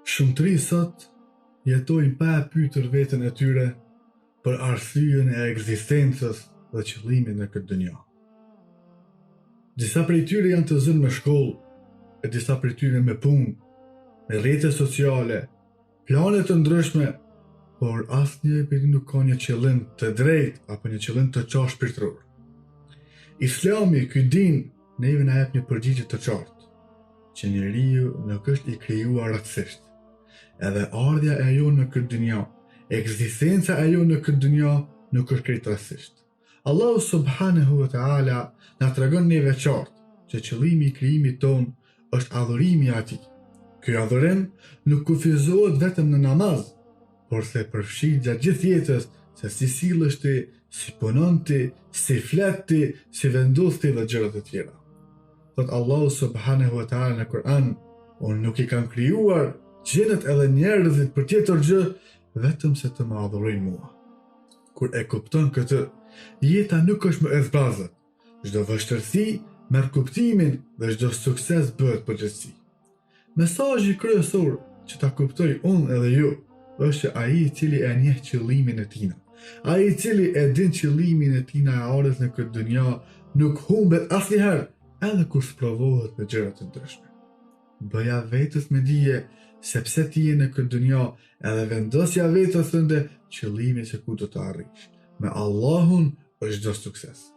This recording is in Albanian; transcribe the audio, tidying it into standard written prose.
Shumë të rinj sot jetojnë pa e pyetur veten e tyre për arsyen e ekzistencës dhe qëllimit në këtë dynja. Disa prej tyre janë të zënë me shkollë, e disa prej tyre me punë, me rrjete sociale, plane të ndryshme, por asnjë prej tyre nuk ka një qëllim të drejtë apo një qëllim të qartë shpirtëror. Islami, ky din, neve na jep një përgjigje të qartë, që njeriu nuk është i krijuar rastësisht. Edhe ardhja e jonë në këtë dynja, ekzistenca e jonë në këtë dynja nuk është krejt rastësisht. Allahu subhanahu wa taala na tregon neve qartë që qëllimi i krijimit tonë është adhurimi i Atij. Ky adhurim nuk kufizohet vetëm në namaz, por se përfshin gjatë gjithë jetës se si sillesh ti, si punon ti, si flet ti, si vendos ti dhe gjëra të tjera. Thotë Allahu subhanahu wa taala në Kur'an, unë nuk i kam krijuar xhinët edhe njerëzit për tjetër gjë, vetëm se të më adhurojnë mua. Kur e kupton këtë, jeta nuk është më e zbrazët. Çdo vështirësi merr kuptimin dhe çdo sukses bëhet përgjegjësi. Mesazhi kryesor që ta kuptoj unë edhe ju, është që ai i cili e njeh qëllimin e tina, ai i cili e din qëllimin e tina e ardhjes në këtë dynja, nuk humbet asnjëherë, edhe kur sprovohet me gjëra të ndryshme. Bëja vetes me dije se pse ti je në këtë dynja edhe vendosja vetes tënde qëllimin se ku do të arrish. Me Allahun është çdo sukses.